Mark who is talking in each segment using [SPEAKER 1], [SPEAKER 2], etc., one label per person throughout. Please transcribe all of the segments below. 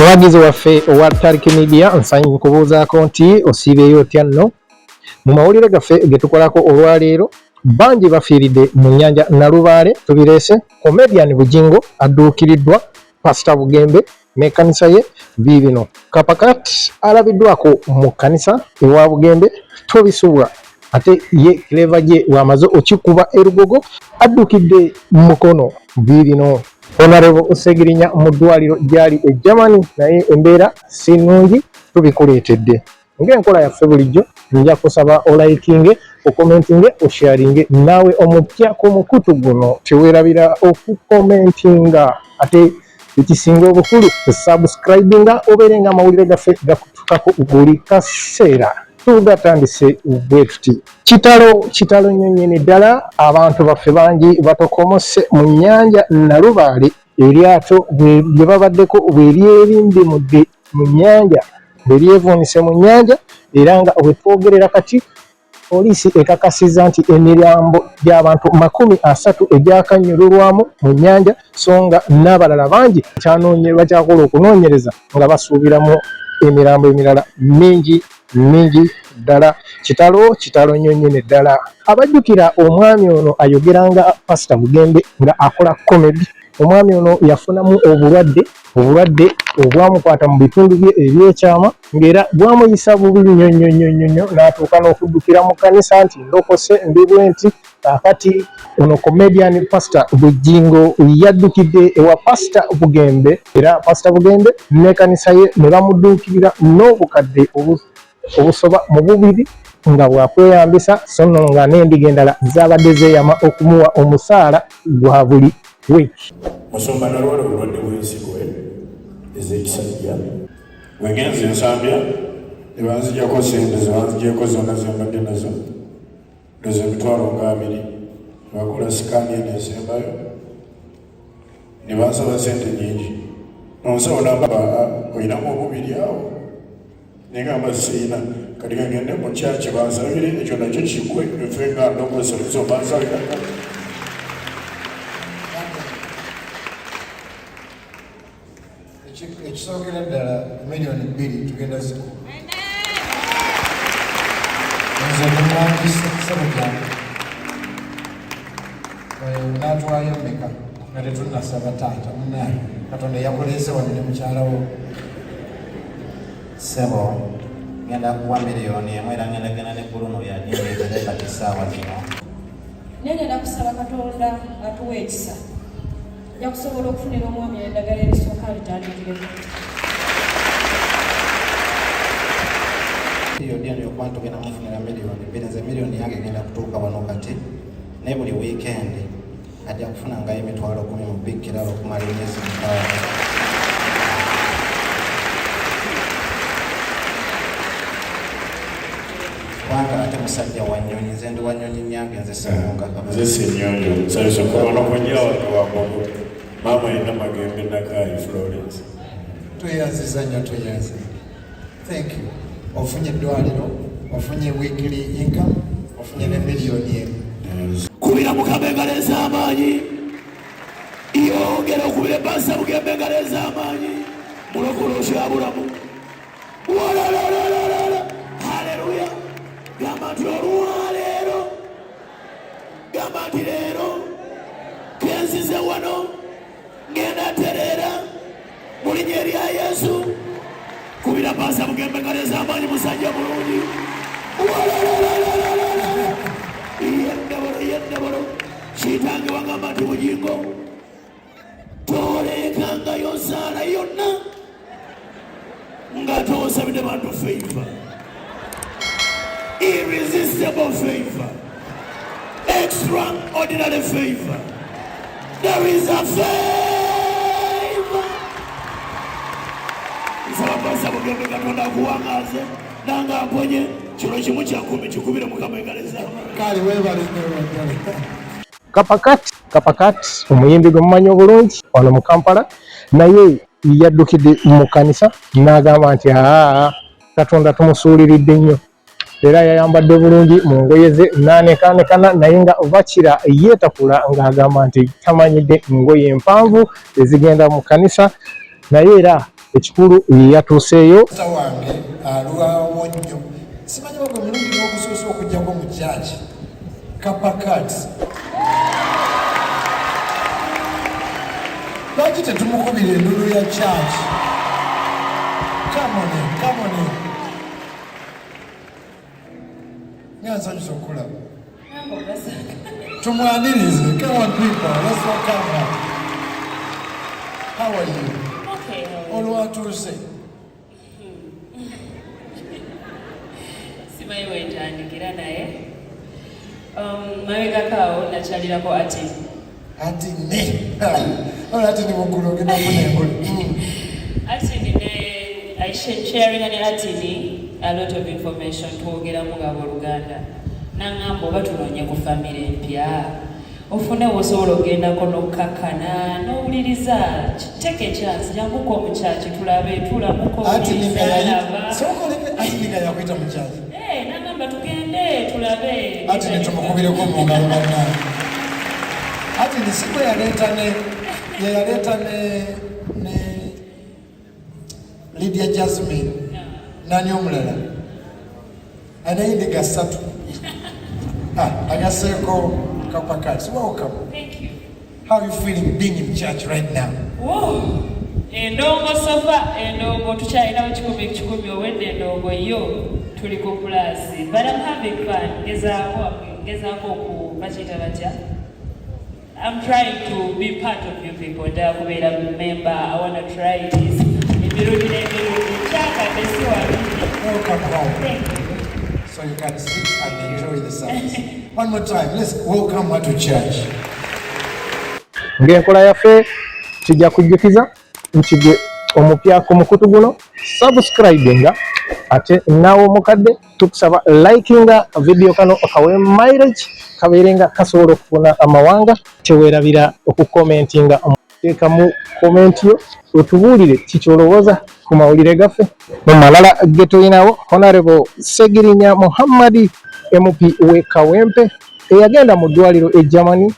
[SPEAKER 1] Omuwagizi waffe owa Tarik Media, nsanyu nkubuuzaako nti osiibeeyo otya nno? Mu mawulire gaffe ge tukolako olwaleero, bangi bafiiridde mu nnyanja Nalubaale, tubireese. Comedian Bugingo adduukiriddwa Pasita Bugembe n'ekkanisa ye, biibino. Kapakat alabiddwako mu kkanisa ewa Bugembe, tobisubwa. Ate ye Clever J bw'amaze okikuba e Lugogo addukidde Mukono, biibino. Honorable Ssegirinya mu ddwaliro gy'ali e Germany naye embeera si nnungi, tubikuleetedde. Ng'enkola yaffe bulijjo, nja kusaba olikinge, okomentinge, osharinge. Naawe omupya ku mukutu guno teweerabira okukomentinga, ate ekisinga obukulu subscribinga obeere nga amawulire gaffe gakutukako buli kaseera. Tugatandise bwe tuti. Kitalo, kitalo nnyo nnyini ddala, abantu baffe bangi batokomose mu nnyanja Nalubaale. Eryato lye babaddeko bwe lyerimbimudde mu nnyanja, bwe lyevuunise mu nnyanja, era nga bwe twogerera kati poliisi ekakasizza nti emirambo gy'abantu 30 egyakannyululwamu mu nnyanja, so nga n'abalala bangi bakyakola okunoonyereza nga basuubiramu emirambo emirala mingi mingi ddala. Kitalo, kitalo nnyo nnyini ddala. Abajjukira omwami ono ayogera nga Pasita Bugembe nga akola comedy, omwami ono yafunamu obulwadde, obulwadde obwamukwata mu bitundu bye ebyekyama, ng'era bwamuyisa bubi nnyo nnyo nnyo nnyo nnyo, n'atuuka n'okuddukira mu kkanisa nti ndokose ndi bwe nti. Kaakati ono comedian Pastor Bugingo yaddukidde ewa Pastor Bugembe, era Pastor Bugembe n'ekkanisa ye ne bamudduukirira n'obukadde obusoba mu bubiri nga bwakweyambisa, so nno nga n'endiga endala zaabadde zeeyama okumuwa omusaala gwa buli wiiki.
[SPEAKER 2] Musumba, nalwala obulwadde bw'ensigo ez'ekisajja. Bwengenze Nsambya ne banzigyako sente zebanzigyeko zonna zembadde nazo, ndoza 20,000. Nebakola scan eno esembayo ne bansaba sente nyingi. Nonsawo namba olinamu obubiri awo, negamba siina. Kati kagende mu kyaki bansabire ekyo nakyo kigwe, nfe nga ndongosa bansabira.
[SPEAKER 3] Ekisookera ddala, 2 miliyoni tugenda zikuba. Nze nemwangi Sebujanga natwayo mmeka nga tetunasaba? Taata munaye, Katonda yakuleese wano ne mukyalawo.
[SPEAKER 4] Ssebo, ngenda kuwa 1 miliyoni era ngenda genda ne Bruno yagindeetere kati essaawa zino.
[SPEAKER 5] Naye ngenda kusaba Katonda atuwa ekisa, nja kusobola okufunira omwami eddagala erisooka alitandikireko.
[SPEAKER 4] Period eno yokuba tugenda mufunira 2 miliyoni, nze miliyoni yange egenda kutuuka wano kati, naye buli weekend ajja kufunangayo 100,000 mu bikkiralo okumala emyezi 6. Kubanga ate musajja wa nnyonyi, nze ndi wa nnyonyi nyange, nze sirunga.
[SPEAKER 2] Nze sinyonjo nsanyusa okuba kojja wange wa Mbogo, maama yenna Magembe Nakaayi Florence.
[SPEAKER 3] Tweyanziza nnyo, tweyanziza. Thank you. Ofunye eddwaliro, ofunye weekly income, ofunye ne 1 miliyoni.
[SPEAKER 6] Kubira Mukama engalo ez'amaanyi, yongera okubira Pasita Bugembe engalo ez'amaanyi. Mulokole okyabulamu. Walalalala, haleluya! Gamba nti olwaleero, gamba nti leero kenzize wano ngenda tereera mu linnya erya Yesu. Kubira Pasita Bugembe engalo ez'amaanyi, musajja mulungi. Walalalala, yendabolo, yendabolo. Kitange wagamba nti Bugingo tolekangayo saala yonna nga tosabidde bantu favor, irresistible favor, extraordinary favor. There is a favor. Nsaba Pasita Bugembe Katonda akuwangaze nange amponye. Kiro kimu kya 10 kikubire Mukama engalo ez'amaanyi.
[SPEAKER 3] Kale weebale nnyo ddala.
[SPEAKER 1] Kapakat, Kapakat omuyimbi gwe mumanyi obulungi wano mu Kampala, naye yaddukidde mu kkanisa n'agamba nti aa, Katonda tumusuuliridde nnyo. Era yayambadde bulungi mu ngoye ze n'anekaanekana, naye nga bakira yeetakula ng'agamba nti tamanyidde ngoye empanvu ezigenda mu kkanisa, naye era Ekikulu yatuuseeyo.
[SPEAKER 3] Pasita wange alwawo nnyo, simanyi oba gwe mulundi n'ogusoose okujjako mu church. Kapa Kats, lwaki tetumukubira endulu ya church? Come on in, come on in. Nga nsanyusa okukulaba. Tumwanirize. Come on people, let's welcome her. How are you?
[SPEAKER 7] Okay.
[SPEAKER 3] Olwatuuse.
[SPEAKER 7] Simanyi wentandikira naye mabegako awo nakyalirako ati
[SPEAKER 3] Ati ne ola ati ni mukulu, ogenda kufuna engulu.
[SPEAKER 7] Atini ne I sharing ne Atini a lot of information, twogeramu nga abooluganda, naŋŋamba oba tunoonye ku famire empya ofune wosobola okugendako n'okkakkana n'owuliriza. Take a chance, janguko mu kyaki tulabe tulamuko.
[SPEAKER 3] Ati ninga
[SPEAKER 7] alaba.
[SPEAKER 3] Sooka oleke, ati ninga yakuyita mu church?
[SPEAKER 7] Eh, nagamba tugende tulabe.
[SPEAKER 3] Ati ne tumukubireko mu ngalo bannange. Ati ni siko yaleeta ne yeyaleeta ne Lydia Jasmine, nani omulala anayindiga ssatu. Ah, agaseeko Kapa Kats, welcome.
[SPEAKER 7] Thank you.
[SPEAKER 3] How are you feeling being in church right now?
[SPEAKER 7] Whoa. Endongo so far, endongo tukyalinawo 100 100, owedde endongo yo tuli ku plus, but I'm having fun. Ngezaako oku bakiyita batya, I'm trying to be part of you people. Njagala kubeera member. I wanna try this emirundi n'emirundi kyakadde si wabiri.
[SPEAKER 3] Welcome home.
[SPEAKER 7] Thank you.
[SPEAKER 3] So you can sit and enjoy the service. One more time, let's welcome her to church.
[SPEAKER 1] Ng'enkola yaffe, tujja kujjukiza nti gwe omupya ku mukutu guno, subscribinga, ate naawe omukadde tukusaba likinga video kano okawe mileage kabeere nga kasobola okufuna amawanga. Teweerabira okukomentinga, teekamu comment yo otubuulire kikyolowooza ku mawulire gaffe. Mu malala ge tulinawo, Honorable Segirinya Muhammadi, MP we Kawempe, eyagenda mu ddwaliro e Germany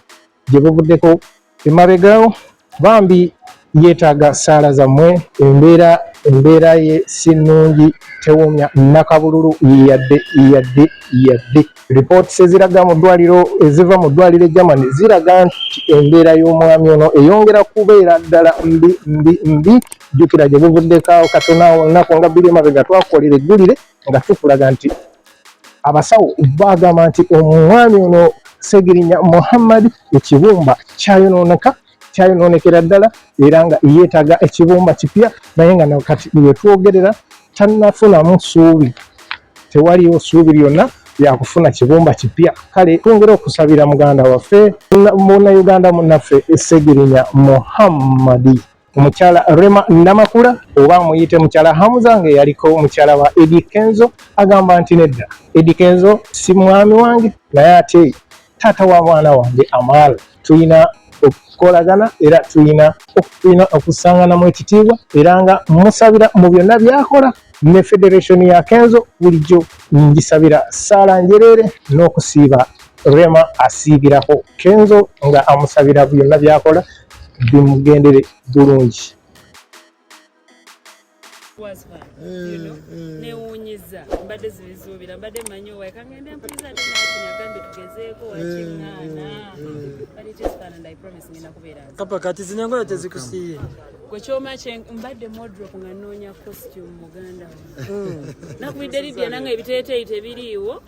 [SPEAKER 1] gye buvuddeko emabegawo, bambi yeetaaga saala zammwe. Embeera ye si nnungi, tewumya nakabululu yadde yadde yadde. Reports eziraga mu ddwaliro, eziva mu ddwaliro e Germany, ziraga nti embeera y'omwami ono eyongera kubeera ddala mbi mbi mbi. Jjukira gye buvuddeko awo katono awo, nnaku nga 2 emabega, twakukolera eggulire nga tukulaga nti abasawo bagamba nti omwami ono Segirinya Muhammad ekibumba kyayonooneka, kyayonoonekera ddala, era nga yeetaaga ekibumba kipya, naye nga nakati wetwogerera tannafunamu ssuubi, tewaliwo ssuubi lyonna lyakufuna kibumba kipya. Kale twongere okusabira muganda waffe, munnayuganda munnaffe Segirinya Muhammadi. Omukyala Rema Namakula, oba muyite mukyala Hamza, ng'eyaliko mukyala wa Eddie Kenzo, agamba nti nedda, Eddie Kenzo si mwami wange, naye ate taata wa mwana wange Amaal. Tulina okukolagana era tulina okusanganamu ekitiibwa, era nga musabira mu byonna byakola. Ne federation ya Kenzo bulijjo ngisabira saala njereere n'okusiiba. Rema asiibirako Kenzo nga amusabira byonna byakola bimugendere bulungi.
[SPEAKER 7] Was fun. Newuunyiza, mbadde zibizuubira, mbadde mmanyi owaye kangende mpuliza, ate naati agambye tugezeeko wakiŋŋaana, but it is fun and I promise ngenda kubeera nze.
[SPEAKER 8] Kapa, kati zino engoye tezikusiiye?
[SPEAKER 7] Gwe kyoma kye mbadde wardrobe nga nnoonya costume, muganda wange. Nakubidde Lydia nange ebiteeteeyi tebiriiwo.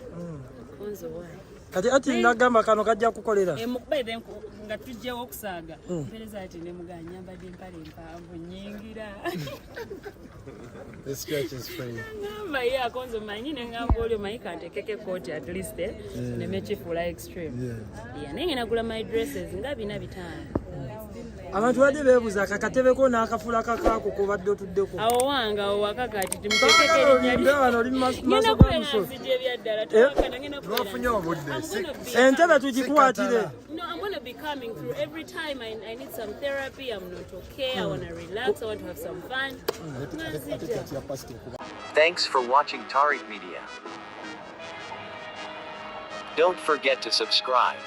[SPEAKER 7] Onze waayi.
[SPEAKER 8] Kati ati nagamba kano kajja kukolera.
[SPEAKER 7] By then nga tujjawo okusaaga mpereza ati ne muganda nyambadde empale empanvu nyingira.
[SPEAKER 3] This church is free.
[SPEAKER 7] Ngamba ye akonze omanyi ne ngamba oli omanyi kantekeko ekkooti at least neme kifuula extreme. Yeah, naye ngenda gula my dresses nga bina bitaano.
[SPEAKER 8] Abantu badde beebuuza akakatebeko n'akafuula kakaako kobadde otuddeko.
[SPEAKER 7] Awo wange awo waka kati timutekeko erinnya.
[SPEAKER 8] Olinde wano oli mu
[SPEAKER 7] Ngenda
[SPEAKER 8] maaso ga
[SPEAKER 7] kubeera
[SPEAKER 8] musolo.
[SPEAKER 7] nzija ebyaddala tewakana ngenda kubeera
[SPEAKER 3] Lwafunye obudde.
[SPEAKER 7] I'm gonna be
[SPEAKER 8] Entebe tugikwatire.
[SPEAKER 7] No, I'm gonna be coming through every time I need some therapy. I'm not okay. I wanna relax. I want to have some fun. Nga nzija.
[SPEAKER 9] Thanks for watching Tariq Media. Don't forget to subscribe.